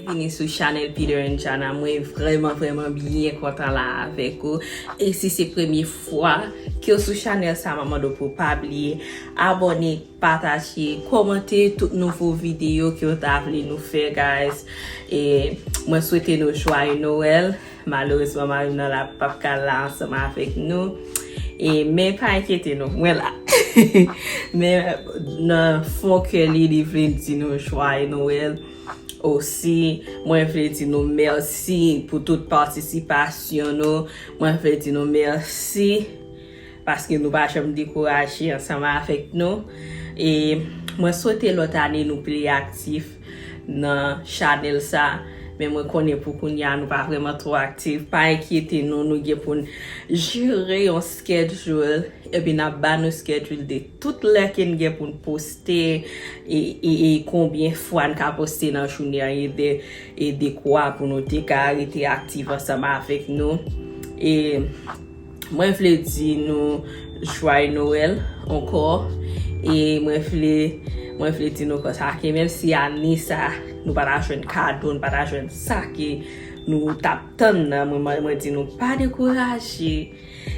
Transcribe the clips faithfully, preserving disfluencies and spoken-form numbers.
Vini sou chanèl Peter and Jana. Mwen vrèman, vrèman byen kontan la avèk ou. E si se premye fwa ke w sou chanèl sa, mwen mande w pou w pa bliye abòne, pataje, kòmante tout nouvo videyo ke w ta vle nou fè, guys. E mwen swete nou jwaye Nwèl. Malerezman, mari m nan la p ap ka la ansanm avèk nou. E, men pa enkyete nou, mwen la. Men nan fon kè li, li vle di nou jwaye Nwèl. Osi, mwen vle di nou mèsi pou tout patisipasyon nou. Mwen vle di nou mèsi paske nou pa janm dekouraje ansanm avèk nou. E mwen swete lòt ane nou pi aktif nan chanèl sa. Men mwen konnen pou kounye a nou pa vrèman twò aktif. Pa enkyete nou, nou gen pou n jere yon schedule. Epi n ap ba nou schedule de tout lè ke n gen pou n poste, e, e, e konbyen fwa n ka poste nan jounen an, e de, e dekwa pou nou te ka rete aktif ansanm avèk nou. E mwen vle di nou jwaye Nwèl ankò. E mwen vle, mwen vle di nou konsa ke menm si ane sa, nou pa ta jwenn kado, nou pa ta jwenn sa ke nou t ap tann nan, mwen, mwen, mwen di nou pa dekouraje.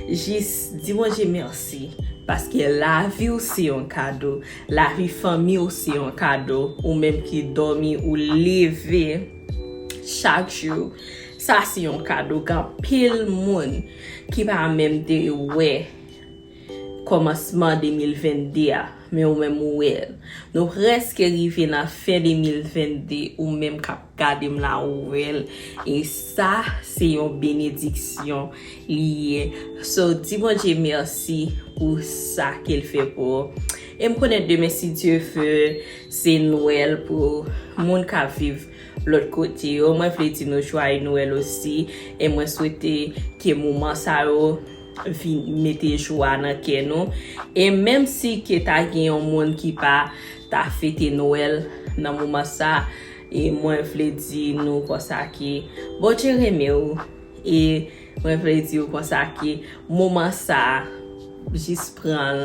Jis di Bondye mèsi, paske lavi w se yon kado, lavi fanmi w se yon kado, ou menm ki dòmi, ou leve chak jou, sa se yon kado. Gen anpil moun ki pa menm te wè kòmansman de mil venn de a, men ou menm ou wè l. Nou prèske rive nan fen de mil venn de, ou menm k ap gade m la, ou wè l. E sa, se yon benediksyon li ye. So, di Bondye mèsi pou sa ke l fè pou ou. E m konnen demen, si Dye vle, se Nwèl pou moun k ap viv lòt kote yo. Mwen vle di nou jwaye Nwèl osi. E mwen swete ke moman sa yo vin mete jwa nan kè nou. E menm si ke ta gen yon moun ki pa ta fete Nwèl nan moman sa, e mwen vle di nou konsa ke Bondye renmen w. E mwen vle di w konsa ke moman sa, jis pran l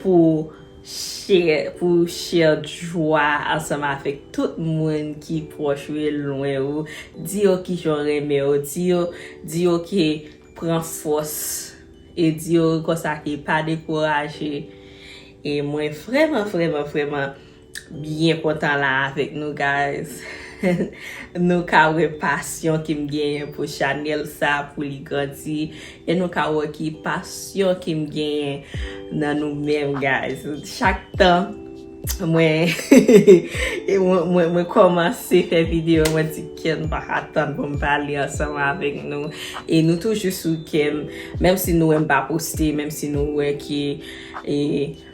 pou share, pou share jwa ansanm avèk tout moun ki pwòch ou e lwen ou. Di yo kijan w renmen yo, di yo, di yo ke pran fòs, e di yo konsa ke pa dekouraje. E mwen vrèman, vrèman, vrèman byen kontan la avèk nou, guys. Nou ka wè pasyon ke m genyen pou chanèl sa, pou li grandi. E nou ka wè ki pasyon ke m genyen nan nou menm, guys. Chak tan mwen, e mwen, mwen, mwen kòmanse fè videyo, mwen di, "Kè m pa ka tann pou m pale ansanm avèk nou." E nou toujou sou kè m, menm si nou wè m pa poste, menm si nou wè ke, e,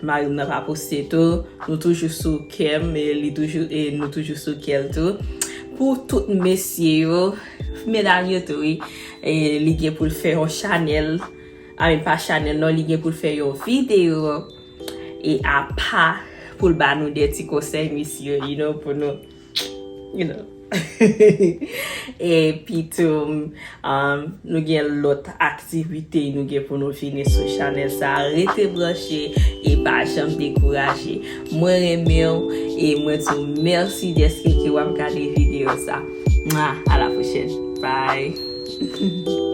mari m nan pa poste tou, nou toujou sou kè m, e li toujou, e nou toujou sou kè l tou. Pou tout mesye yo, medam yo tou, wi, e li gen pou l fè yon chanèl, I mean, pa chanèl non, li gen pou l fè yon videyo, e apa pou l ba nou de ti konsèy, mesye, you know, pou nou, you know. Epi tou, um, nou gen lòt aktivite, nou gen pou nou vini sou chanèl sa. Rete branche e pa janm dekouraje. Mwen renmen w e mwen di w mèsi dèske ke w ap gade videyo sa. Mwa, a la pwochèn. Bye.